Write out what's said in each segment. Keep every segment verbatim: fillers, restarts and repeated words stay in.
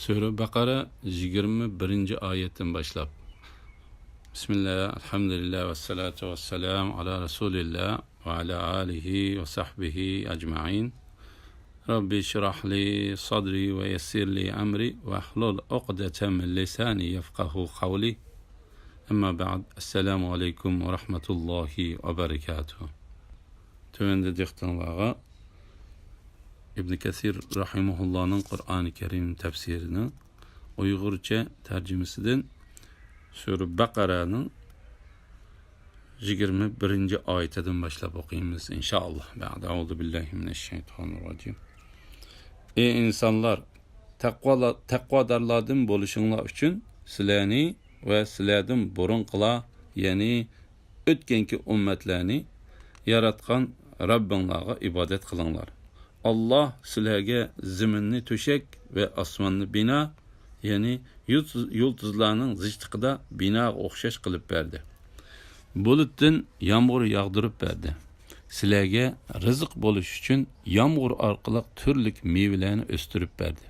سۈرە بەقەرە يىگىرمە بىرىنچى ئايەتتىن باشلاپ. بىسمىللا، ئەلھەمدۇلىللا، ۋەسسالاتۇ ۋەسسالامۇ ئالا رەسۇلىللا ۋە ئالا ئالىھى ۋە سەھبىھى ئەجمەئىن. رەببى شرەھ لى سەدرى ۋە يەسسىر لى ئەمرى ۋەھلۇل ئۇقدەتەم مىن لىسانى يەفقەھۇ قەۋلى. ئەمما بەئد، ئەسسالامۇ ئەلەيكۇم ۋە رەھمەتۇللاھى ۋە بەرىكاتۇھ. تۆۋەندە دىققىتىڭلارغا ئىبن كەسىر رەھىمەھۇللانىڭ قۇرئانى كەرىم تەپسىرىنىڭ ئۇيغۇرچە تەرجىمىسىدىن سۈرە بەقەرەنىڭ يىگىرمە بىرىنچى ئايىتىدىن باشلاپ ئوقۇيمىز، ئىنشائاللا. بەئد، ئەئۇزۇ بىللاھى مىنەششەيتانىررەجىم. ئەي ئىنسانلار، تەقۋالا-، تەقۋادارلاردىن بولۇشۇڭلار ئۈچۈن سىلەرنى ۋە سىلەردىن بۇرۇنقىلار، يەنى ئۆتكەنكى ئۈممەتلەرنى ياراتقان رەببىڭلارغا ئىبادەت قىلىڭلار. ئاللاھ سىلەرگە زېمىننى تۆشەك ۋە ئاسماننى بىنا، يەنى يۇلتۇز-، يۇلتۇزلارنىڭ زىچلىقىدا بىناغا ئوخشاش قىلىپ بەردى. بۇلۇتتىن يامغۇر ياغدۇرۇپ بەردى. سىلەرگە رىزىق بولۇش ئۈچۈن يامغۇر ئارقىلىق تۈرلۈك مېۋىلەرنى ئۆستۈرۈپ بەردى.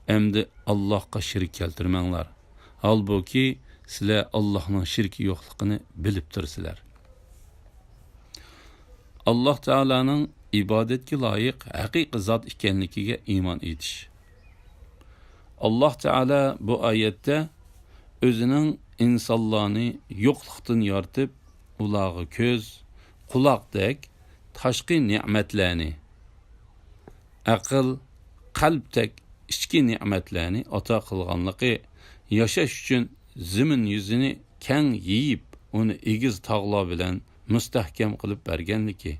ئەمدى ئاللاھقا شېرىك كەلتۈرمەڭلار. ھالبۇكى، سىلەر ئاللاھنىڭ شېرىكى يوقلۇقىنى بىلىپ تۇرىسىلەر. ئاللاھ تائالانىڭ ئىبادەتكە لايىق ھەقىقىي زات ئىكەنلىكىگە ئىمان ئېيتىش. ئاللاھ تائالا بۇ ئايەتتە ئۆزىنىڭ ئىنسانلارنى يوقلۇقتىن يارىتىپ، ئۇلارغا كۆز، قۇلاقتەك تاشقى نېمەتلەرنى، ئەقىل، قەلبتەك ئىچكى نېمەتلەرنى ئاتا قىلغانلىقى، ياشاش ئۈچۈن زېمىن يۈزىنى كەڭ يېيىپ، ئۇنى ئېگىز تاغلار بىلەن مۇستەھكەم قىلىپ بەرگەنلىكى،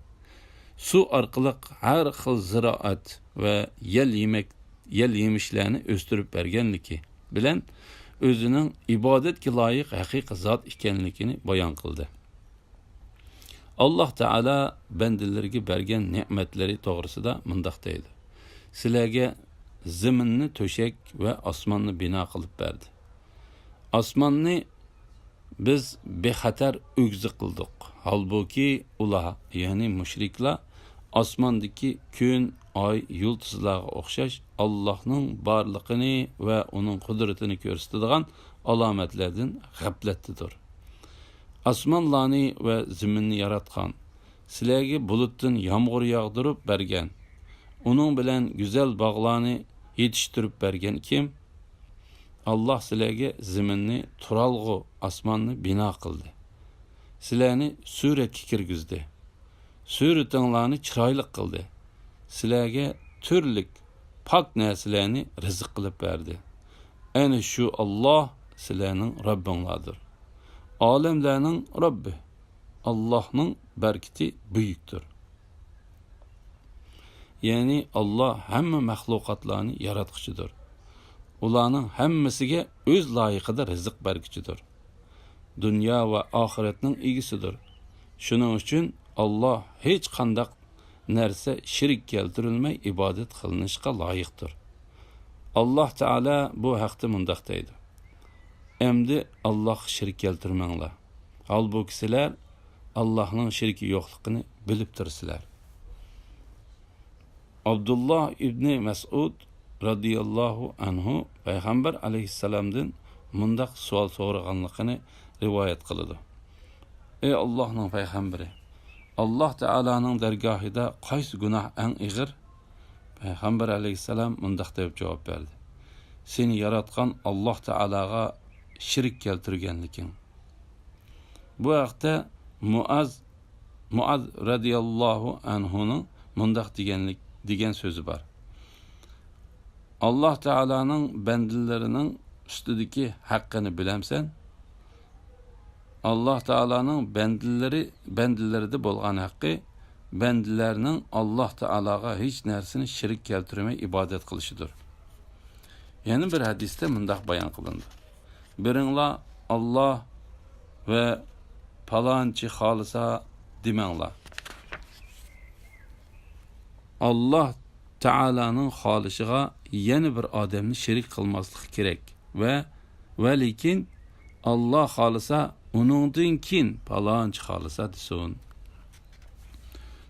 سۇ ئارقىلىق ھەر خىل زىرائەت ۋە يەل يېمەك، يەل يېمىشلەرنى ئۆستۈرۈپ بەرگەنلىكى بىلەن ئۆزىنىڭ ئىبادەتكە لايىق ھەقىقىي زات ئىكەنلىكىنى بايان قىلدى. ئاللاھ تائالا بەندىلىرىگە بەرگەن نېمەتلىرى توغرىسىدا مۇنداق دەيدۇ: سىلەرگە زېمىننى تۆشەك ۋە ئاسماننى بىنا قىلىپ بەردى. ئاسماننى بىز بىخەتەر ئۆگزە قىلدۇق. ھالبۇكى، ئۇلار، يەنى مۇشرىكلار، ئاسماندىكى كۈن، ئاي، يۇلتۇزلارغا ئوخشاش ئاللاھنىڭ بارلىقىنى ۋە ئۇنىڭ قۇدرىتىنى كۆرسىتىدىغان ئالامەتلەردىن غەپلەتتىدۇر. ئاسمانلارنى ۋە زېمىننى ياراتقان، سىلەرگە بۇلۇتتىن يامغۇر ياغدۇرۇپ بەرگەن، ئۇنىڭ بىلەن گۈزەل باغلارنى يېتىشتۈرۈپ بەرگەن كىم؟ ئاللاھ سىلەرگە زېمىننى تۇرالغۇ، ئاسماننى بىنا قىلدى. سىلەرنى سۈرەتكە كىرگۈزدى. سۈرىتىڭلارنى چىرايلىق قىلدى. سىلەرگە تۈرلۈك پاك نەرسىلەرنى رىزىق قىلىپ بەردى. ئەنە شۇ ئاللاھ سىلەرنىڭ رەببىڭلاردۇر. ئالەملەرنىڭ رەببى. ئاللاھنىڭ بەرىكىتى بۈيۈكتۇر. يەنى ئاللاھ ھەممە مەخلۇقاتلارنى ياراتقۇچىدۇر. ئۇلارنىڭ ھەممىسىگە ئۆز لايىقىدا رىزىق بەرگۈچىدۇر. دۇنيا ۋە ئاخىرەتنىڭ ئىگىسىدۇر. شۇنىڭ ئۈچۈن ئاللاھ ھېچقانداق نەرسە شېرىك كەلتۈرۈلمەي ئىبادەت قىلىنىشقا لايىقتۇر. ئاللاھ تائالا بۇ ھەقتە مۇنداق دەيدۇ: ئەمدى ئاللاھقا شېرىك كەلتۈرمەڭلار. ھالبۇكى، سىلەر ئاللاھنىڭ شېرىكى يوقلۇقىنى بىلىپ تۇرىسىلەر. ئابدۇللا ئىبنى مەسئۇد رەزىياللاھۇ ئەنھۇ پەيغەمبەر ئەلەيھىسسالامدىن مۇنداق سوئال سورىغانلىقىنى رىۋايەت قىلىدۇ: ئەي ئاللاھنىڭ پەيغەمبىرى، ئاللاھ تائالانىڭ دەرگاھىدا قايسى گۇناھ ئەڭ ئېغىر؟ پەيغەمبەر ئەلەيھىسسالام مۇنداق دەپ جاۋاب بەردى: سېنى ياراتقان ئاللاھ تائالاغا شېرىك كەلتۈرگەنلىكىڭ. بۇ ھەقتە مۇئاز، مۇئاز رەزىياللاھۇ ئەنھۇنىڭ مۇنداق دېگەنلىك، دېگەن سۆزى بار: ئاللاھ تائالانىڭ بەندىلىرىنىڭ ئۈستىدىكى ھەققىنى بىلەمسەن؟ ئاللاھ تائالانىڭ بەندىلىرى، بەندىلىرىدە بولغان ھەققى بەندىلەرنىڭ ئاللاھ تائالاغا ھېچ نەرسىنى شېرىك كەلتۈرمەي ئىبادەت قىلىشىدۇر. يەنە بىر ھەدىستە مۇنداق بايان قىلىندى: بىرىڭلار ئاللاھ ۋە پالانچى خالىسا دېمەڭلار. ئاللاھ تائالانىڭ خالىشىغا يەنە بىر ئادەمنى شېرىك قىلماسلىق كېرەك ۋە، ۋە لېكىن ئاللاھ خالىسا، ئۇنىڭدىن كېيىن پالانچى خالىسا دېسۇن.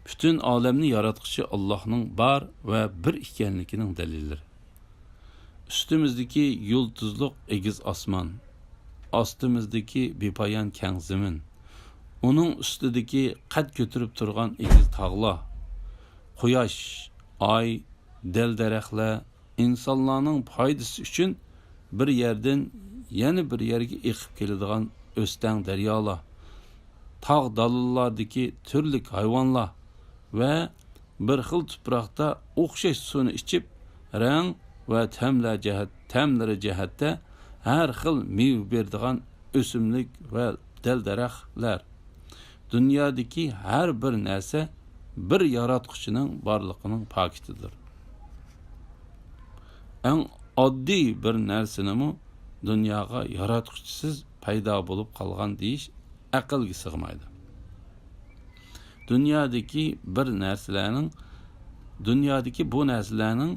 پۈتۈن ئالەمنى ياراتقۇچى ئاللاھنىڭ بار ۋە بىر ئىكەنلىكىنىڭ دەلىللىرى. ئۈستىمىزدىكى يۇلتۇزلۇق ئېگىز ئاسمان، ئاستىمىزدىكى بىپايان كەڭ زېمىن، ئۇنىڭ ئۈستىدىكى قەد كۆتۈرۈپ تۇرغان ئېگىز تاغلار، قۇياش، ئاي، دەل-دەرەخلەر، ئىنسانلارنىڭ پايدىسى ئۈچۈن بىر يەردىن يەنە بىر يەرگە ئېقىپ كېلىدىغان ئۆستەڭ دەريالار، تاغ دالىنلاردىكى تۈرلۈك ھايۋانلار ۋە بىر خىل تۇپراقتا ئوخشاش سۇنى ئىچىپ، رەڭ ۋە تەملەر جەھەت-، تەملىرى جەھەتتە ھەر خىل مېۋە بېرىدىغان ئۆسۈملۈك ۋە دەل-دەرەخلەر. دۇنيادىكى ھەر بىر نەرسە بىر ياراتقۇچىنىڭ بارلىقىنىڭ پاكىتىدۇر. ئەڭ ئاددىي بىر نەرسىنىمۇ دۇنياغا ياراتقۇچىسىز پەيدا بولۇپ قالغان دېيىش ئەقىلگە سىغمايدۇ. دۇنيادىكى بىر نەرسىلەرنىڭ، دۇنيادىكى بۇ نەرسىلەرنىڭ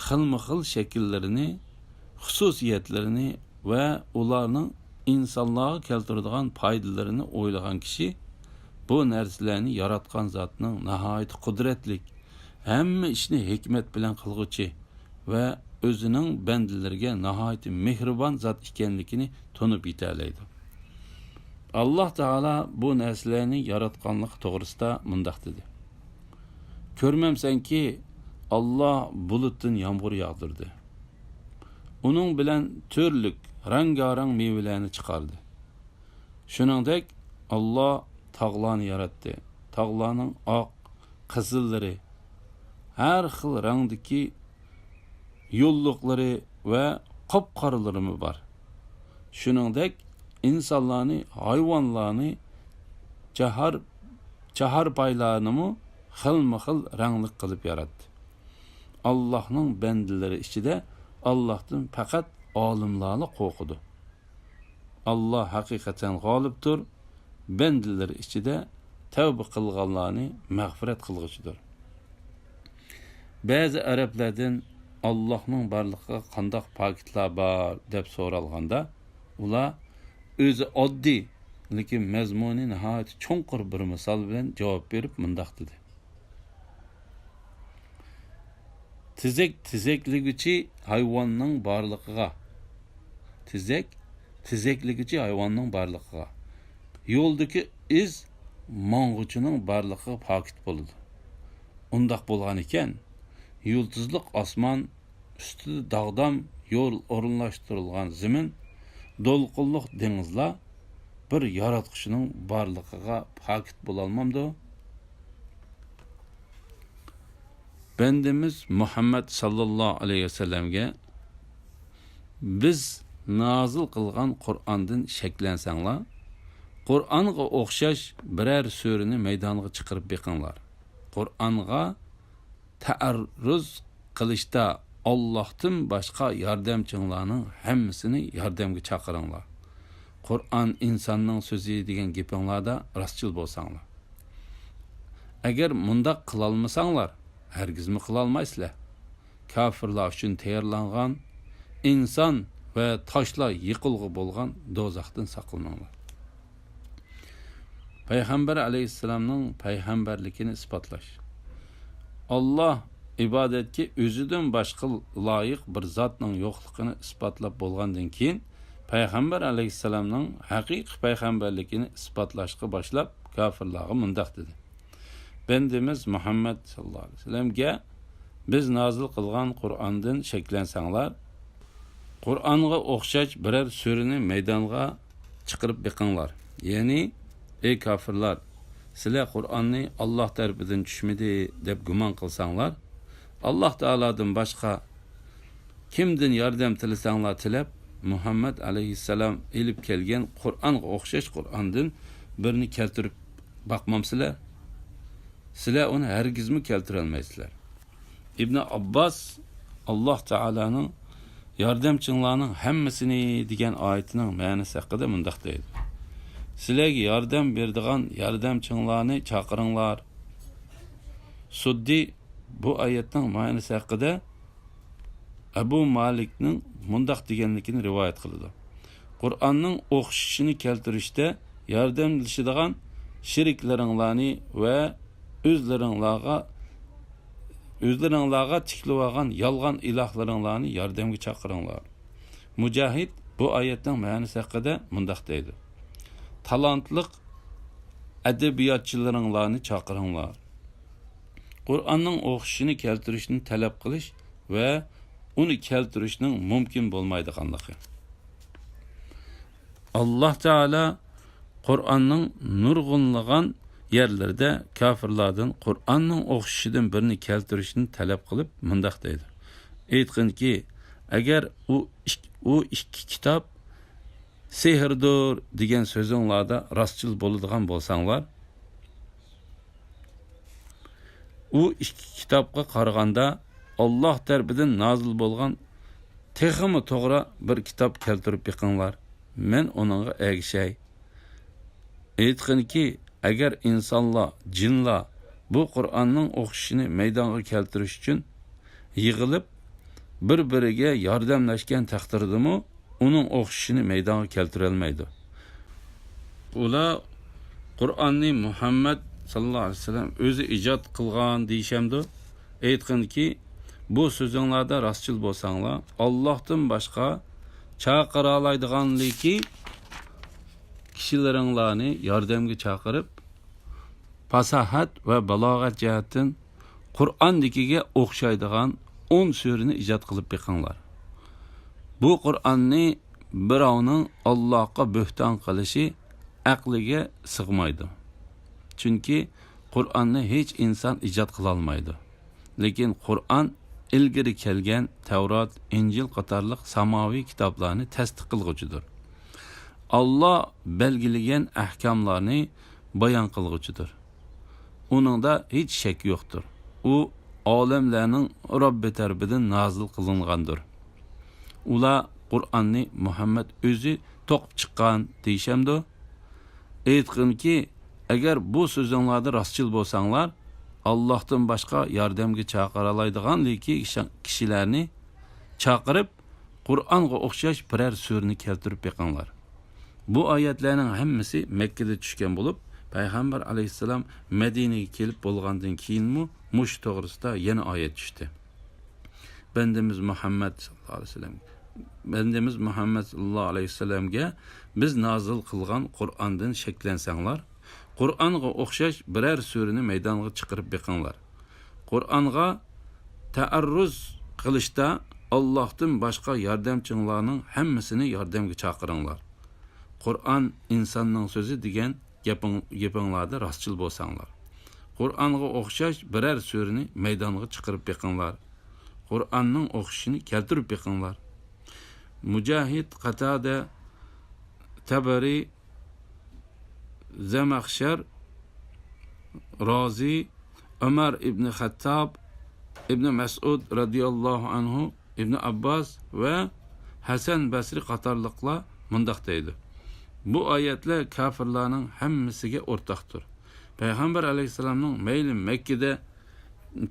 خىلمۇ خىل شەكىللىرىنى، خۇسۇسىيەتلىرىنى ۋە ئۇلارنىڭ ئىنسانلارغا كەلتۈرىدىغان پايدىلىرىنى ئويلىغان كىشى بۇ نەرسىلەرنى ياراتقان زاتنىڭ ناھايىتى قۇدرەتلىك، ھەممە ئىشنى ھېكمەت بىلەن قىلغۇچى ۋە ئۆزىنىڭ بەندىلىرىگە ناھايىتى مېھرىبان زات ئىكەنلىكىنى تونۇپ يېتەلەيدۇ. ئاللاھ تائالا بۇ نەرسىلەرنى ياراتقانلىقى توغرىسىدا مۇنداق دېدى: كۆرمەمسەنكى، ئاللاھ بۇلۇتتىن يامغۇر ياغدۇردى. ئۇنىڭ بىلەن تۈرلۈك، رەڭگارەڭ مېۋىلەرنى چىقاردى. شۇنىڭدەك، ئاللاھ تاغلارنى ياراتتى. تاغلارنىڭ ئاق، قىزىللىرى، ھەر خىل رەڭدىكى يوللۇقلىرى ۋە قاپقارىلىرىمۇ بار. شۇنىڭدەك، ئىنسانلارنى، ھايۋانلارنى، چاھار-، چاھارپايلارنىمۇ خىلمۇ خىل رەڭلىك قىلىپ ياراتتى. ئاللاھنىڭ بەندىلىرى ئىچىدە ئاللاھتىن پەقەت ئالىملارلا قورقىدۇ. ئاللاھ ھەقىقەتەن غالىبتۇر، بەندىلىرى ئىچىدە تەۋبە قىلغانلارنى مەغپىرەت قىلغۇچىدۇر. بەزى ئەرەبلەردىن «ئاللاھنىڭ بارلىقىغا قانداق پاكىتلار بار؟» دەپ سورالغاندا، ئۇلار ئۆزى ئاددىي، لېكىن مەزمۇنى ناھايىتى چوڭقۇر بىر مىسال بىلەن جاۋاب بېرىپ مۇنداق دېدى: تېزەك تېزەكلىگۈچى ھايۋاننىڭ بارلىقىغا، تېزەك تېزەكلىگۈچى ھايۋاننىڭ بارلىقىغا، يولدىكى ئىز ماڭغۇچىنىڭ بارلىقىغا پاكىت بولىدۇ. ئۇنداق بولغان ئىكەن، يۇلتۇزلۇق ئاسمان، ئۈستىدە داغدام يول ئورۇنلاشتۇرۇلغان زېمىن، دولقۇنلۇق دېڭىزلار بىر ياراتقۇچىنىڭ بارلىقىغا پاكىت بولالمامدۇ؟ بەندىمىز مۇھەممەد ساللاللاھۇ ئەلەيھى ۋەسەللەمگە بىز نازىل قىلغان قۇرئاندىن شەكلەنسەڭلار، قۇرئانغا ئوخشاش بىرەر سۈرىنى مەيدانغا چىقىرىپ بېقىڭلار. قۇرئانغا تەئەررۇز قىلىشتا ئاللاھتىن باشقا ياردەمچىڭلارنىڭ ھەممىسىنى ياردەمگە چاقىرىڭلار. قۇرئان ئىنساننىڭ سۆزى دېگەن گېپىڭلاردا راستچىل بولساڭلار. ئەگەر مۇنداق قىلالمىساڭلار، ھەرگىزمۇ قىلالمايسىلەر. كاپىرلار ئۈچۈن تەييارلانغان ئىنسان ۋە تاشلار يېقىلغۇ بولغان دوزاختىن ساقلىنىڭلار. پەيغەمبەر ئەلەيھىسسالامنىڭ پەيغەمبەرلىكىنى ئىسپاتلاش. ئاللاھ ئىبادەتكە ئۆزىدىن باشقا لايىق بىر زاتنىڭ يوقلۇقىنى ئىسپاتلاپ بولغاندىن كېيىن، پەيغەمبەر ئەلەيھىسسالامنىڭ ھەقىقىي پەيغەمبەرلىكىنى ئىسپاتلاشقا باشلاپ، كاپىرلارغا مۇنداق دېدى: بەندىمىز مۇھەممەد ساللاللاھۇ ئەلەيھى ۋەسەللەمگە بىز نازىل قىلغان قۇرئاندىن شەكلەنسەڭلار، قۇرئانغا ئوخشاش بىرەر سۈرىنى مەيدانغا چىقىرىپ بېقىڭلار. يەنى، ئەي كاپىرلار، سىلەر قۇرئاننى ئاللاھ تەرىپىدىن چۈشمىدى دەپ گۇمان قىلساڭلار، ئاللاھ تائالادىن باشقا كىمدىن ياردەم تىلىسەڭلار تىلەپ، مۇھەممەد ئەلەيھىسسالام ئېلىپ كەلگەن قۇرئانغا ئوخشاش قۇرئاندىن بىرنى كەلتۈرۈپ باقمامسىلەر؟ سىلەر ئۇنى ھەرگىزمۇ كەلتۈرەلمەيسىلەر. ئىبنى ئابباس ئاللاھ تائالانىڭ «ياردەمچىڭلارنىڭ ھەممىسىنى» دېگەن ئايىتىنىڭ مەنىسى ھەققىدە مۇنداق دەيدۇ: سىلەرگە ياردەم بېرىدىغان ياردەمچىڭلارنى چاقىرىڭلار. سۇددى بۇ ئايەتنىڭ مەنىسى ھەققىدە ئەبۇ مالىكنىڭ مۇنداق دېگەنلىكىنى رىۋايەت قىلىدۇ: قۇرئاننىڭ ئوخشىشىنى كەلتۈرۈشتە ياردەملىشىدىغان شېرىكلىرىڭلارنى ۋە ئۆزلىرىڭلارغا ئۆزلىرىڭلارغا تىكلىۋالغان يالغان ئىلاھلىرىڭلارنى ياردەمگە چاقىرىڭلار. مۇجاھىد بۇ ئايەتنىڭ مەنىسى ھەققىدە مۇنداق دەيدۇ: تالانتلىق ئەدەبىياتچىلىرىڭلارنى چاقىرىڭلار. قۇرئاننىڭ ئوخشىشىنى كەلتۈرۈشنى تەلەپ قىلىش ۋە ئۇنى كەلتۈرۈشنىڭ مۇمكىن بولمايدىغانلىقى. ئاللاھ تائالا قۇرئاننىڭ نۇرغۇنلىغان يەرلىرىدە كاپىرلاردىن قۇرئاننىڭ ئوخشىشىدىن بىرنى كەلتۈرۈشنى تەلەپ قىلىپ مۇنداق دەيدۇ: ئېيتقىنكى، ئەگەر ئۇ ئىك-، ئۇ ئىككى كىتاب سېھىردۇر دېگەن سۆزۈڭلاردا راستچىل بولىدىغان بولساڭلار، ئۇ ئىككى كىتابقا قارىغاندا ئاللاھ تەرىپىدىن نازىل بولغان تېخىمۇ توغرا بىر كىتاب كەلتۈرۈپ بېقىڭلار، مەن ئۇنىڭغا ئەگىشەي. ئېيتقىنكى، ئەگەر ئىنسانلار، جىنلار بۇ قۇرئاننىڭ ئوخشىشىنى مەيدانغا كەلتۈرۈش ئۈچۈن يىغىلىپ، بىر-بىرىگە ياردەملەشكەن تەقدىردىمۇ، ئۇنىڭ ئوخشىشىنى مەيدانغا كەلتۈرەلمەيدۇ. ئۇلار قۇرئاننى مۇھەممەد ساللاللاھۇ ئەلەيھى ۋەسەللەم ئۆزى ئىجاد قىلغان دېيىشەمدۇ؟ ئېيتقىنكى، بۇ سۆزۈڭلاردا راستچىل بولساڭلار، ئاللاھتىن باشقا چاقىرالايدىغانلىكى كىشىلىرىڭلارنى ياردەمگە چاقىرىپ، پاساھەت ۋە بالاغەت جەھەتتىن قۇرئاندىكىگە ئوخشايدىغان ئون سۈرىنى ئىجاد قىلىپ بېقىڭلار. بۇ قۇرئاننى بىراۋنىڭ ئاللاھقا بۆھتان قىلىشى ئەقلىگە سىغمايدۇ. چۈنكى قۇرئاننى ھېچ ئىنسان ئىجاد قىلالمايدۇ. لېكىن قۇرئان ئىلگىرى كەلگەن تەۋرات، ئىنجىل قاتارلىق ساماۋىي كىتابلارنى تەستىق قىلغۇچىدۇر. ئاللاھ بەلگىلىگەن ئەھكاملارنى بايان قىلغۇچىدۇر. ئۇنىڭدا ھېچ شەك يوقتۇر. ئۇ ئالەملەرنىڭ رەببى تەرىپىدىن نازىل قىلىنغاندۇر. ئۇلار قۇرئاننى مۇھەممەد ئۆزى توقۇپ چىققان دېيىشەمدۇ؟ ئېيتقىنكى، ئەگەر بۇ سۆزۈڭلاردا راستچىل بولساڭلار، ئاللاھتىن باشقا ياردەمگە چاقىرالايدىغانلىكى كىشىلەرنى چاقىرىپ، قۇرئانغا ئوخشاش بىرەر سۈرىنى كەلتۈرۈپ بېقىڭلار. بۇ ئايەتلەرنىڭ ھەممىسى مەككىدە چۈشكەن بولۇپ، پەيغەمبەر ئەلەيھىسسالام مەدىنىگە كېلىپ بولغاندىن كېيىنمۇ مۇشۇ توغرىسىدا يەنە ئايەت چۈشتى. بەندىمىز مۇھەممەد ساللاللاھۇ ئەلەيھى ۋەسەللەم، بەندىمىز مۇھەممەد ساللاللاھۇ ئەلەيھى ۋەسەللەمگە بىز نازىل قىلغان قۇرئاندىن شەكلەنسەڭلار، قۇرئانغا ئوخشاش بىرەر سۈرىنى مەيدانغا چىقىرىپ بېقىڭلار. قۇرئانغا تەئەررۇز قىلىشتا ئاللاھتىن باشقا ياردەمچىڭلارنىڭ ھەممىسىنى ياردەمگە چاقىرىڭلار. قۇرئان ئىنساننىڭ سۆزى دېگەن گېپىڭ-، گېپىڭلاردا راستچىل بولساڭلار. قۇرئانغا ئوخشاش بىرەر سۈرىنى مەيدانغا چىقىرىپ بېقىڭلار. قۇرئاننىڭ ئوخشىشىنى كەلتۈرۈپ بېقىڭلار. مۇجاھىد، قاتادە، تەبەرى، زەمەخشەر، رازى، ئۆمەر ئىبنى خەتتاب، ئىبنى مەسئۇد رەزىياللاھۇ ئەنھۇ، ئىبنى ئابباس ۋە ھەسەن بەسرى قاتارلىقلار مۇنداق دەيدۇ: بۇ ئايەتلەر كاپىرلارنىڭ ھەممىسىگە ئورتاقتۇر. پەيغەمبەر ئەلەيھىسسالامنىڭ مەيلى مەككىدە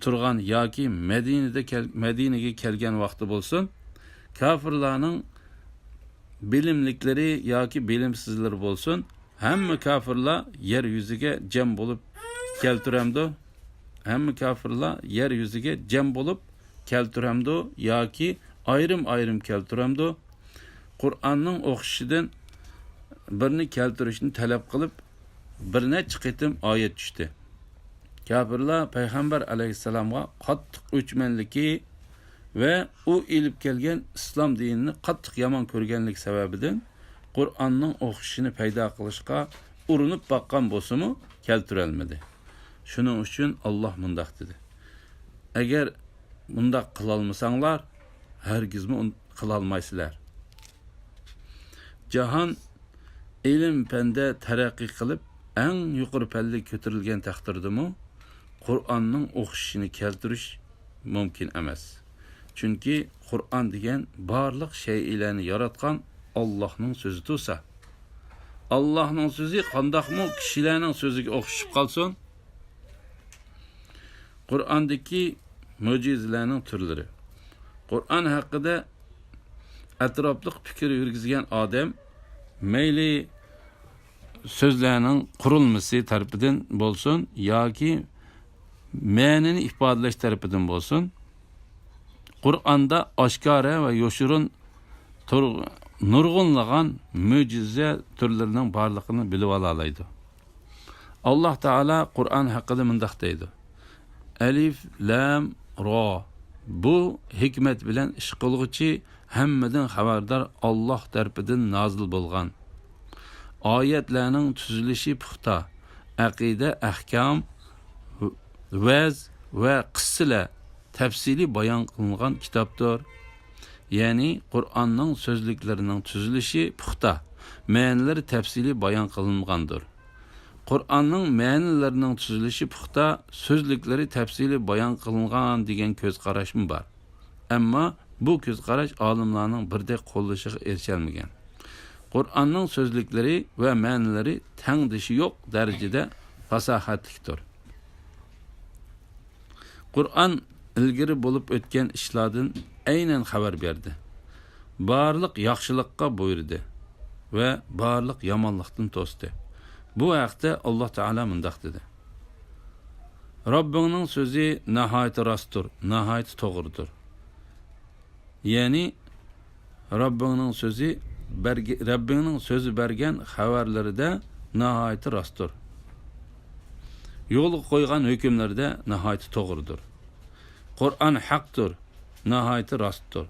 تۇرغان ياكى مەدىنىدە كەل-، مەدىنىگە كەلگەن ۋاقتى بولسۇن، كاپىرلارنىڭ بىلىملىكلىرى ياكى بىلىمسىزلىرى بولسۇن، ھەممە كاپىرلار يەر يۈزىگە جەم بولۇپ كەلتۈرەمدۇ؟ ھەممە كاپىرلار يەر يۈزىگە جەم بولۇپ كەلتۈرەمدۇ ياكى ئايرىم-ئايرىم كەلتۈرەمدۇ؟ قۇرئاننىڭ ئوخشىشىدىن بىرنى كەلتۈرۈشنى تەلەپ قىلىپ، بىر نەچچە قېتىم ئايەت چۈشتى. كاپىرلار پەيغەمبەر ئەلەيھىسسالامغا قاتتىق ئۆچمەنلىكى ۋە ئۇ ئېلىپ كەلگەن ئىسلام دىنىنى قاتتىق يامان كۆرگەنلىكى سەۋەبىدىن، قۇرئاننىڭ ئوخشىشىنى پەيدا قىلىشقا ئۇرۇنۇپ باققان بولسىمۇ، كەلتۈرەلمىدى. شۇنىڭ ئۈچۈن ئاللاھ مۇنداق دېدى: ئەگەر مۇنداق قىلالمىساڭلار، ھەرگىزمۇ ئۇن-، قىلالمايسىلەر. جاھان ئىلىم-پەندە تەرەققىي قىلىپ، ئەڭ يۇقىرى پەللىگە كۆتۈرۈلگەن تەقدىردىمۇ، قۇرئاننىڭ ئوخشىشىنى كەلتۈرۈش مۇمكىن ئەمەس. چۈنكى قۇرئان دېگەن بارلىق شەيئىلەرنى ياراتقان ئاللاھنىڭ سۆزى تۇرسا، ئاللاھنىڭ سۆزى قانداقمۇ كىشىلەرنىڭ سۆزىگە ئوخشىشىپ قالسۇن؟ قۇرئاندىكى مۆجىزىلەرنىڭ تۈرلىرى. قۇرئان ھەققىدە ئەتراپلىق پىكىر يۈرگۈزگەن ئادەم مەيلى سۆزلەرنىڭ قۇرۇلمىسى تەرىپىدىن بولسۇن ياكى مەنىنى ئىپادىلەش تەرىپىدىن بولسۇن، قۇرئاندا ئاشكارا ۋە يوشۇرۇن تۇر-، نۇرغۇنلىغان مۆجىزە تۈرلىرىنىڭ بارلىقىنى بىلىۋالالايدۇ. ئاللاھ تائالا قۇرئان ھەققىدە مۇنداق دەيدۇ: ئەلىف، لام، را. بۇ ھېكمەت بىلەن ئىش قىلغۇچى ھەممىدىن خەۋەردار ئاللاھ تەرىپىدىن نازىل بولغان. ئايەتلەرنىڭ تۈزۈلۈشى پۇختا، ئەقىدە، ئەھكام، ۋەز ۋە قىسسىلەر تەپسىلىي بايان قىلىنغان كىتابتۇر. يەنى قۇرئاننىڭ سۆزلۈكلىرىنىڭ تۈزۈلۈشى پۇختا، مەنىلىرى تەپسىلىي بايان قىلىنغاندۇر. قۇرئاننىڭ مەنىلىرىنىڭ تۈزۈلۈشى پۇختا، سۆزلۈكلىرى تەپسىلىي بايان قىلىنغان دېگەن كۆز قاراشمۇ بار. ئەمما بۇ كۆز قاراش ئالىملارنىڭ بىردەك قوللىشىغا ئېرىشەلمىگەن. قۇرئاننىڭ سۆزلۈكلىرى ۋە مەنىلىرى تەڭدىشى يوق دەرىجىدە پاساھەتلىكتۇر. قۇرئان ئىلگىرى بولۇپ ئۆتكەن ئىشلاردىن ئەينەن خەۋەر بەردى. بارلىق ياخشىلىققا بۇيرۇدى ۋە بارلىق يامانلىقتىن توستى. بۇ ھەقتە ئاللاھ تائالا مۇنداق دېدى: رەببىڭنىڭ سۆزى ناھايىتى راستتۇر، ناھايىتى توغرىدۇر. يەنى رەببىڭنىڭ سۆزى بەرگە-، رەببىڭنىڭ سۆزى بەرگەن خەۋەرلىرىدە ناھايىتى راستتۇر. يولغا قويغان ھۆكۈملىرىدە ناھايىتى توغرىدۇر. قۇرئان ھەقتۇر، ناھايىتى راستتۇر،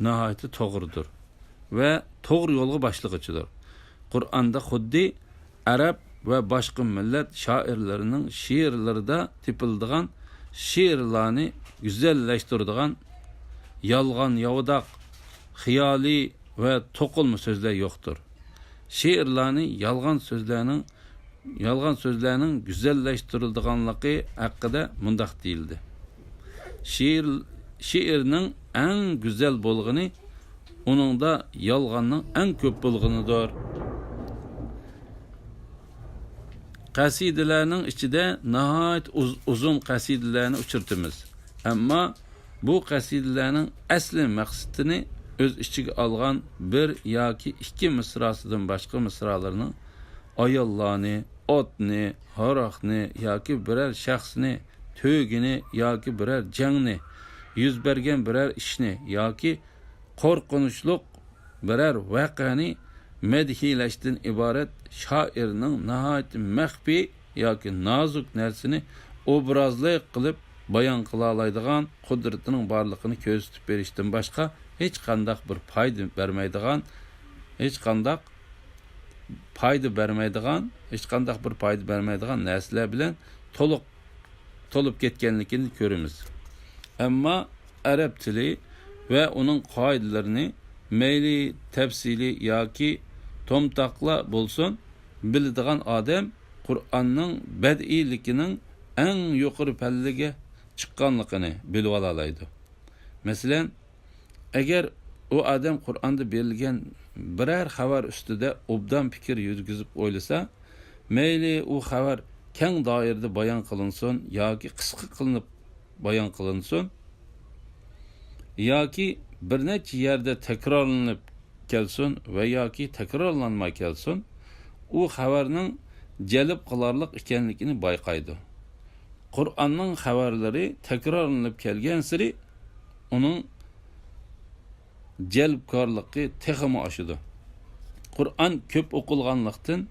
ناھايىتى توغرىدۇر ۋە توغرا يولغا باشلىغۇچىدۇر. قۇرئاندا خۇددى ئەرەب ۋە باشقا مىللەت شائىرلىرىنىڭ شېئىرلىرىدا تېپىلىدىغان شېئىرلارنى گۈزەللەشتۈرىدىغان يالغان-ياۋىداق، خىيالىي ۋە توقۇلما سۆزلەر يوقتۇر. شېئىرلارنى يالغان سۆزلەرنىڭ، يالغان سۆزلەرنىڭ گۈزەللەشتۈرۈلىدىغانلىقى ھەققىدە مۇنداق دېيىلدى: شېئىر، شېئىرنىڭ ئەڭ گۈزەل بولغىنى ئۇنىڭدا يالغاننىڭ ئەڭ كۆپ بولغىنىدۇر. قەسىدىلەرنىڭ ئىچىدە ناھايىتى ئۇز-، ئۇزۇن قەسىدىلەرنى ئۇچرىتىمىز. ئەمما بۇ قەسىدىلەرنىڭ ئەسلى مەقسىتىنى ئۆز ئىچىگە ئالغان بىر ياكى ئىككى مىسراسىدىن باشقا مىسرالىرىنىڭ ئاياللارنى، ئوتنى، ھاراقنى ياكى بىرەر شەخسنى، تۆگىنى ياكى بىرەر جەڭنى، يۈز بەرگەن بىرەر ئىشنى ياكى قورقۇنچلۇق بىرەر ۋەقەنى مەدھىيلەشتىن ئىبارەت شائىرنىڭ ناھايىتى مەخپىي ياكى نازۇك نەرسىنى ئوبرازلىق قىلىپ بايان قىلالايدىغان قۇدرىتىنىڭ بارلىقىنى كۆرسىتىپ بېرىشتىن باشقا ھېچقانداق بىر پايدا بەرمەيدىغان، ھېچقانداق پايدا بەرمەيدىغان، ھېچقانداق بىر پايدا بەرمەيدىغان نەرسىلەر بىلەن تولۇق، تولۇپ كەتكەنلىكىنى كۆرىمىز. ئەمما ئەرەب تىلى ۋە ئۇنىڭ قائىدىلىرىنى مەيلى تەپسىلىي ياكى تومتاقلا بولسۇن، بىلىدىغان ئادەم قۇرئاننىڭ بەدىئىيلىكىنىڭ ئەڭ يۇقىرى پەللىگە چىققانلىقىنى بىلىۋالالايدۇ. مەسىلەن، ئەگەر ئۇ ئادەم قۇرئاندا بېرىلگەن بىرەر خەۋەر ئۈستىدە ئوبدان پىكىر يۈرگۈزۈپ ئويلىسا، مەيلى ئۇ خەۋەر كەڭ دائىرىدە بايان قىلىنسۇن ياكى قىسقا قىلىنىپ بايان قىلىنسۇن، ياكى بىر نەچچە يەردە تەكرارلىنىپ كەلسۇن ۋە ياكى تەكرارلانماي كەلسۇن، ئۇ خەۋەرنىڭ جەلپ قىلارلىق ئىكەنلىكىنى بايقايدۇ. قۇرئاننىڭ خەۋەرلىرى تەكرارلىنىپ كەلگەنسېرى ئۇنىڭ جەلپكارلىقى تېخىمۇ ئاشىدۇ. قۇرئان كۆپ ئوقۇلغانلىقتىن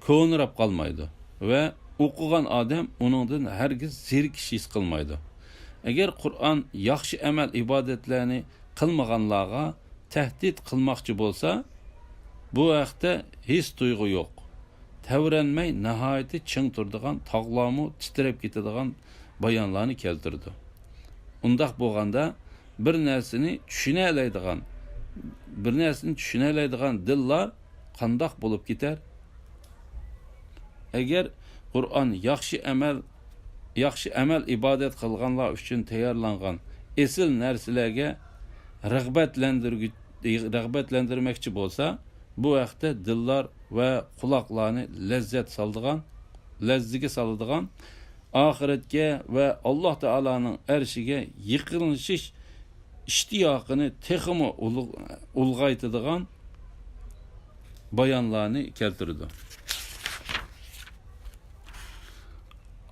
كونىراپ قالمايدۇ ۋە ئوقۇغان ئادەم ئۇنىڭدىن ھەرگىز زېرىكىش ھېس قىلمايدۇ. ئەگەر قۇرئان ياخشى ئەمەل ئىبادەتلەرنى قىلمىغانلارغا تەھدىت قىلماقچى بولسا، بۇ ھەقتە ھېس تۇيغۇ يوق. تەۋرەنمەي ناھايىتى چىڭ تۇرىدىغان تاغلارمۇ تىترەپ كېتىدىغان بايانلارنى كەلتۈرىدۇ. ئۇنداق بولغاندا، بىر نەرسىنى چۈشىنەلەيدىغان، بىر نەرسىنى چۈشىنەلەيدىغان دىللار قانداق بولۇپ كېتەر؟ ئەگەر قۇرئان ياخشى ئەمەل، ياخشى ئەمەل ئىبادەت قىلغانلار ئۈچۈن تەييارلانغان ئېسىل نەرسىلەرگە رىغبەتلەندۈرگۈ-، رىغبەتلەندۈرمەكچى بولسا، بۇ ھەقتە دىللار ۋە قۇلاقلارنى لەززەت سالىدىغان، لەززىگە سالىدىغان، ئاخىرەتكە ۋە ئاللاھ تائالانىڭ ئەرشىگە يېقىنلىشىش ئىشتىياقىنى تېخىمۇ ئۇلغ-، ئۇلغايتىدىغان بايانلارنى كەلتۈرىدۇ.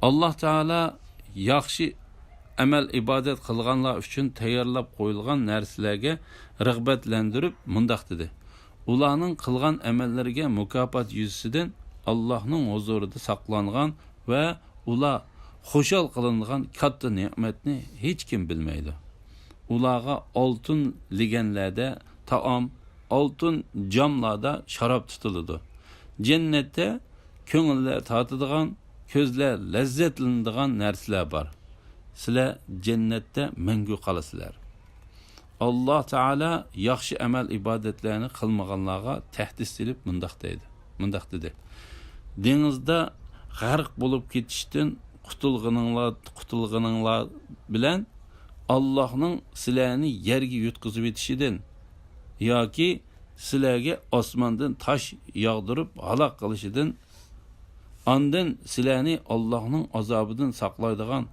ئاللاھ تائالا ياخشى ئەمەل-ئىبادەت قىلغانلار ئۈچۈن تەييارلاپ قويۇلغان نەرسىلەرگە رىغبەتلەندۈرۈپ مۇنداق دېدى: ئۇلارنىڭ قىلغان ئەمەللىرىگە مۇكاپات يۈزىسىدىن ئاللاھنىڭ ھۇزۇرىدا ساقلانغان ۋە ئۇلار خۇشال قىلىنغان كاتتا نېمەتنى ھېچكىم بىلمەيدۇ. ئۇلارغا ئالتۇن لېگەنلەردە تائام، ئالتۇن جاملاردا شاراب تۇتۇلىدۇ. جەننەتتە كۆڭۈللەر تارتىدىغان، كۆزلەر لەززەتلىنىدىغان نەرسىلەر بار. سىلەر جەننەتتە مەڭگۈ قالىسىلەر. ئاللاھ تائالا ياخشى ئەمەل-ئىبادەتلەرنى قىلمىغانلارغا تەھدىت سېلىپ مۇنداق دەيدۇ، مۇنداق دېدى: دېڭىزدا غەرق بولۇپ كېتىشتىن قۇتۇلغىنىڭلار، قۇتۇلغىنىڭلار بىلەن ئاللاھنىڭ سىلەرنى يەرگە يۇتقۇزۇۋېتىشىدىن ياكى سىلەرگە ئاسماندىن تاش ياغدۇرۇپ ھالاك قىلىشىدىن، ئاندىن سىلەرنى ئاللاھنىڭ ئازابىدىن ساقلايدىغان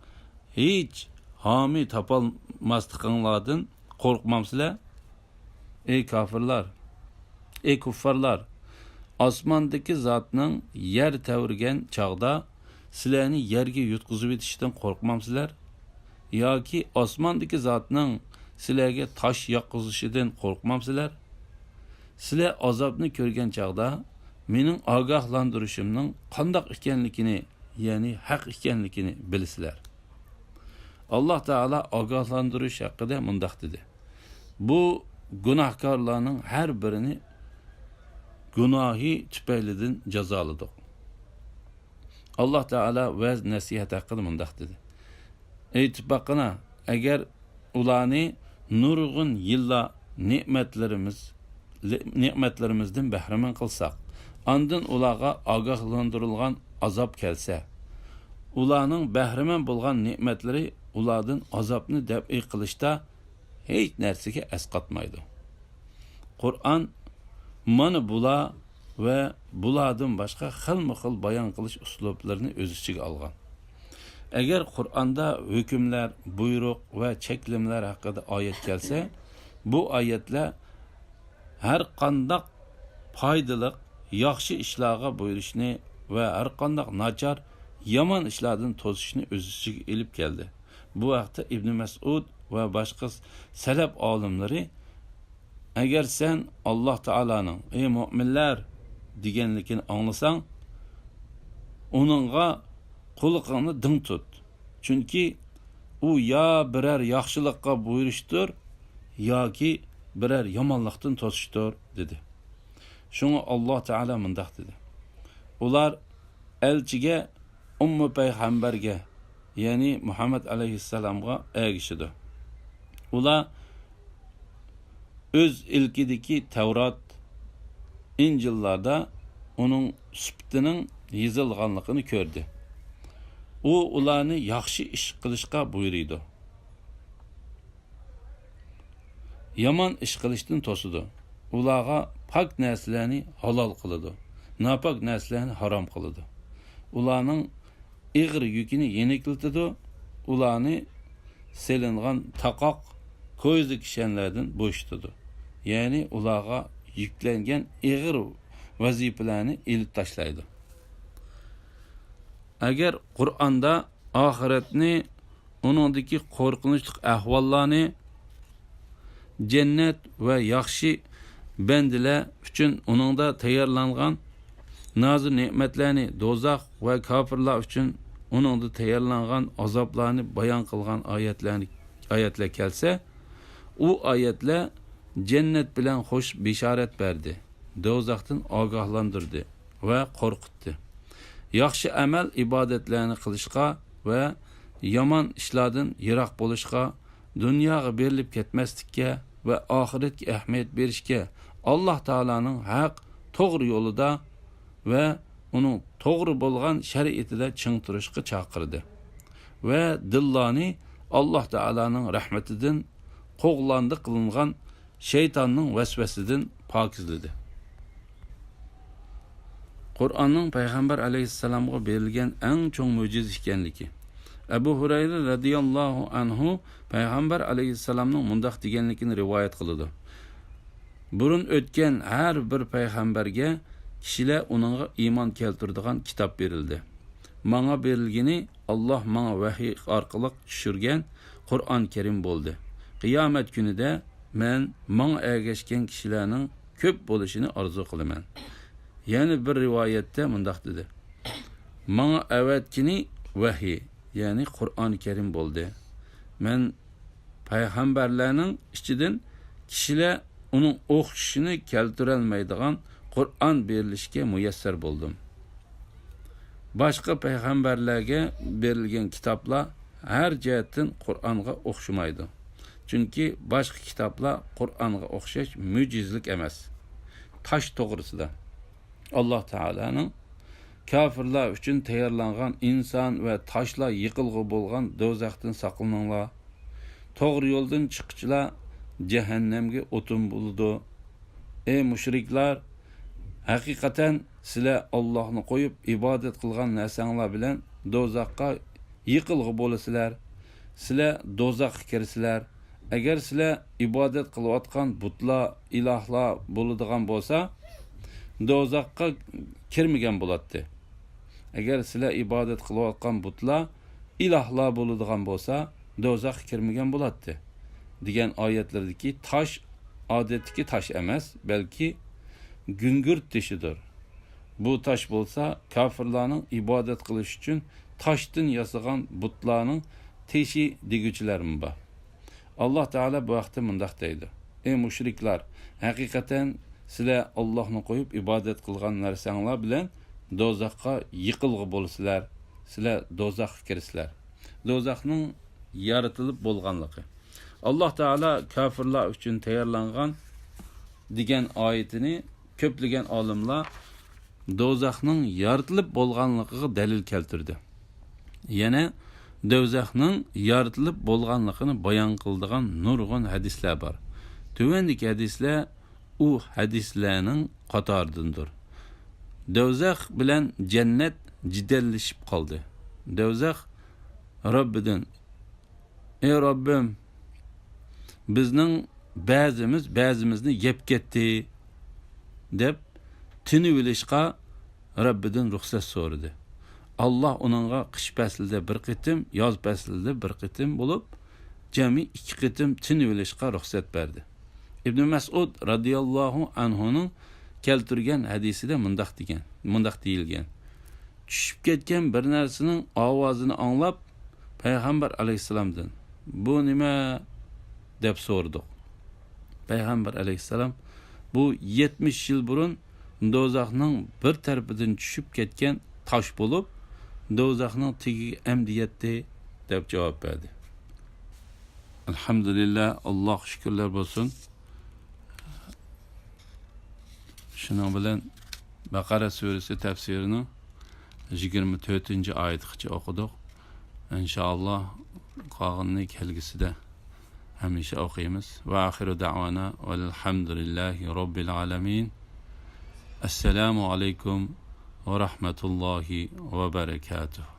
ھېچ ھامىي تاپالماسلىقىڭلاردىن قورقمامسىلەر؟ ئەي كاپىرلار، ئەي كۇففارلار! ئاسماندىكى زاتنىڭ يەر تەۋرىگەن چاغدا سىلەرنى يەرگە يۇتقۇزۇۋېتىشىدىن قورقمامسىلەر؟ ياكى ئاسماندىكى زاتنىڭ سىلەرگە تاش ياققۇزۇشىدىن قورقمامسىلەر؟ سىلەر ئازابنى كۆرگەن چاغدا مېنىڭ ئاگاھلاندۇرۇشۇمنىڭ قانداق ئىكەنلىكىنى، يەنى ھەق ئىكەنلىكىنى بىلىسىلەر. ئاللاھ تائالا ئاگاھلاندۇرۇش ھەققىدە مۇنداق دېدى: بۇ گۇناھكارلارنىڭ ھەر بىرىنى گۇناھى تۈپەيلىدىن جازالىدۇق. ئاللاھ تائالا ۋەز نەسىھەت ھەققىدە مۇنداق دېدى: ئېيتىپ باققىنا، ئەگەر ئۇلارنى نۇرغۇن يىللار نېمەتلىرىمىز، نېمەتلىرىمىزدىن بەھرىمەن قىلساق، ئاندىن ئۇلارغا ئاگاھلاندۇرۇلغان ئازاب كەلسە، ئۇلارنىڭ بەھرىمەن بولغان نېمەتلىرى ئۇلاردىن ئازابنى دەپئى قىلىشتا ھېچ نەرسىگە ئەسقاتمايدۇ. قۇرئان مانا بۇلار ۋە بۇلاردىن باشقا خىلمۇ خىل بايان قىلىش ئۇسلۇبلىرىنى ئۆز ئىچىگە ئالغان. ئەگەر قۇرئاندا ھۆكۈملەر، بۇيرۇق ۋە چەكلىمىلەر ھەققىدە ئايەت كەلسە، بۇ ئايەتلەر ھەر قانداق پايدىلىق، ياخشى ئىشلارغا بۇيرۇشنى ۋە ھەر قانداق ناچار، يامان ئىشلاردىن توسۇشنى ئۆز ئىچىگە ئېلىپ كەلدى. بۇ ھەقتە ئىبنى مەسئۇد ۋە باشقا سەلەپ ئالىملىرى: ئەگەر سەن ئاللاھ تائالانىڭ «ئەي مۆمىنلەر» دېگەنلىكىنى ئاڭلىساڭ، ئۇنىڭغا قۇلىقىڭنى دىڭ تۇت. چۈنكى ئۇ يا بىرەر ياخشىلىققا بۇيرۇشتۇر، ياكى بىرەر يامانلىقتىن توسۇشتۇر، دېدى. شۇڭا ئاللاھ تائالا مۇنداق دېدى: ئۇلار ئەلچىگە، ئۇممۇ پەيغەمبەرگە، يەنى مۇھەممەد ئەلەيھىسسالامغا ئەگىشىدۇ. ئۇلار ئۆز ئىلكىدىكى تەۋرات، ئىنجىللاردا ئۇنىڭ سۈپىتىنىڭ يېزىلغانلىقىنى كۆردى. ئۇ ئۇلارنى ياخشى ئىش قىلىشقا بۇيرۇيدۇ، يامان ئىش قىلىشتىن توسىدۇ. ئۇلارغا پاك نەرسىلەرنى ھالال قىلىدۇ، ناپاك نەرسىلەرنى ھارام قىلىدۇ. ئۇلارنىڭ ئېغىر يۈكىنى يېنىكلىتىدۇ، ئۇلارنى سېلىنغان تاقاق، كويزا كىشەنلەردىن بوشىتىدۇ. يەنى ئۇلارغا يۈكلەنگەن ئېغىر ۋەزىپىلەرنى ئېلىپ تاشلايدۇ. ئەگەر قۇرئاندا ئاخىرەتنى، ئۇنىڭدىكى قورقۇنچلۇق ئەھۋاللارنى، جەننەت ۋە ياخشى بەندىلەر ئۈچۈن ئۇنىڭدا تەييارلانغان نازۇ نېمەتلەرنى، دوزاخ ۋە كاپىرلار ئۈچۈن ئۇنىڭدا تەييارلانغان ئازابلارنى بايان قىلغان ئايەتلەرنى، ئايەتلەر كەلسە، ئۇ ئايەتلەر جەننەت بىلەن خوش بېشارەت بەردى، دوزاختىن ئاگاھلاندۇردى ۋە قورقۇتتى. ياخشى ئەمەل ئىبادەتلەرنى قىلىشقا ۋە يامان ئىشلاردىن يىراق بولۇشقا، دۇنياغا بېرىلىپ كەتمەسلىككە ۋە ئاخىرەتكە ئەھمىيەت بېرىشكە، ئاللاھ تائالانىڭ ھەق، توغرا يولىدا ۋە ئۇنىڭ توغرا بولغان شەرىئىتىدە چىڭ تۇرۇشقا چاقىردى ۋە دىللارنى ئاللاھ تائالانىڭ رەھمىتىدىن، قوغلاندى قىلىنغان شەيتاننىڭ ۋەسۋەسىدىن پاكىزلىدى. قۇرئاننىڭ پەيغەمبەر ئەلەيھىسسالامغا بېرىلگەن ئەڭ چوڭ مۆجىزە ئىكەنلىكى. ئەبۇ ھۇرەيرە رەزىياللاھۇ ئەنھۇ پەيغەمبەر ئەلەيھىسسالامنىڭ مۇنداق دېگەنلىكىنى رىۋايەت قىلىدۇ: بۇرۇن ئۆتكەن ھەر بىر پەيغەمبەرگە كىشىلەر ئۇنىڭغا ئىمان كەلتۈرىدىغان كىتاب بېرىلدى. ماڭا بېرىلگىنى ئاللاھ ماڭا ۋەھىي ئارقىلىق چۈشۈرگەن قۇرئان كەرىم بولدى. قىيامەت كۈنىدە مەن ماڭا ئەگەشكەن كىشىلەرنىڭ كۆپ بولۇشىنى ئارزۇ قىلىمەن. يەنە بىر رىۋايەتتە مۇنداق دېدى: ماڭا ئەۋەتكىنى ۋەھىي، يەنى قۇرئان كەرىم بولدى. مەن پەيغەمبەرلەرنىڭ ئىچىدىن كىشىلەر ئۇنىڭ ئوخشىشىنى كەلتۈرەلمەيدىغان قۇرئان بېرىلىشكە مۇيەسسەر بولدۇم. باشقا پەيغەمبەرلەرگە بېرىلگەن كىتابلار ھەر جەھەتتىن قۇرئانغا ئوخشىمايدۇ. چۈنكى باشقا كىتابلار قۇرئانغا ئوخشاش مۆجىزىلىك ئەمەس. تاش توغرىسىدا. ئاللاھ تائالانىڭ: كاپىرلار ئۈچۈن تەييارلانغان ئىنسان ۋە تاشلار يېقىلغۇ بولغان دوزاختىن ساقلىنىڭلار. توغرا يولدىن چىققۇچىلار جەھەننەمگە ئوتۇن بولىدۇ. ئەي مۇشرىكلار، ھەقىقەتەن سىلەر ئاللاھنى قويۇپ ئىبادەت قىلغان نەرسەڭلار بىلەن دوزاخقا يېقىلغۇ بولىسىلەر. سىلەر دوزاخقا كىرىسىلەر. ئەگەر سىلەر ئىبادەت قىلىۋاتقان بۇتلار ئىلاھلار بولىدىغان بولسا، دوزاخقا كىرمىگەن بولاتتى. ئەگەر سىلەر ئىبادەت قىلىۋاتقان بۇتلار ئىلاھلار بولىدىغان بولسا، دوزاخقا كىرمىگەن بولاتتى، دېگەن ئايەتلەردىكى تاش ئادەتتىكى تاش ئەمەس، بەلكى گۈڭگۈرت تېشىدۇر. بۇ تاش بولسا كاپىرلارنىڭ ئىبادەت قىلىش ئۈچۈن تاشتىن ياسىغان بۇتلارنىڭ تېشى دېگۈچىلەرمۇ بار. ئاللاھ تائالا بۇ ھەقتە مۇنداق دەيدۇ: ئەي مۇشرىكلار، ھەقىقەتەن سىلەر ئاللاھنى قويۇپ ئىبادەت قىلغان نەرسەڭلار بىلەن دوزاخقا يېقىلغۇ بولىسىلەر. سىلەر دوزاخقا كىرىسىلەر. دوزاخنىڭ يارىتىلىپ بولغانلىقى. ئاللاھ تائالا كاپىرلار ئۈچۈن تەييارلانغان دېگەن ئايىتىنى كۆپلىگەن ئالىملار دوزاخنىڭ يارىتىلىپ بولغانلىقىغا دەلىل كەلتۈردى. يەنە دوزاخنىڭ يارىتىلىپ بولغانلىقىنى بايان قىلىدىغان نۇرغۇن ھەدىسلەر بار. تۆۋەندىكى ھەدىسلەر ئۇ ھەدىسلەرنىڭ قاتارىدىندۇر. دوزاخ بىلەن جەننەت جېدەللىشىپ قالدى. دوزاخ رەببىدىن: ئەي رەببىم، بىزنىڭ بەزىمىز بەزىمىزنى يەپ كەتتى، دەپ تىنىۋېلىشقا رەببىدىن رۇخسەت سورىدى. ئاللاھ ئۇنىڭغا قىش پەسلىدە بىر قېتىم، ياز پەسلىدە بىر قېتىم بولۇپ، جەمئىي ئىككى قېتىم تىنىۋېلىشقا رۇخسەت بەردى. ئىبنى مەسئۇد رەزىياللاھۇ ئەنھۇنىڭ كەلتۈرگەن ھەدىسىدە مۇنداق دېگەن، مۇنداق دېيىلگەن: چۈشۈپ كەتكەن بىر نەرسىنىڭ ئاۋازىنى ئاڭلاپ، پەيغەمبەر ئەلەيھىسسالامدىن: «بۇ نېمە؟» دەپ سورىدۇق. پەيغەمبەر ئەلەيھىسسالام: «بۇ يەتمىش يىل بۇرۇن دوزاخنىڭ بىر تەرىپىدىن چۈشۈپ كەتكەن تاش بولۇپ، دوزاخنىڭ تېگىگە ئەمدى يەتتى» دەپ جاۋاب بەردى. ئەلھەمدۇلىللا، ئاللاھقا شۈكۈرلەر بولسۇن. شۇنىڭ بىلەن بەقەرە سۈرىسى تەپسىرىنىڭ يىگىرمە تۆتىنچى ئايىتىغىچە ئوقۇدۇق. ئىنشائاللا، قالغىنىنى كەلگۈسىدە ھەمىشە ئوقۇيمىز. ۋە ئاخىرۇ دەئۋانا ۋەلھەمدۇلىللاھى رەببىل ئالەمىن. ئەسسالامۇ ئەلەيكۇم ۋە رەھمەتۇللاھى ۋە بەرەكاتۇھ.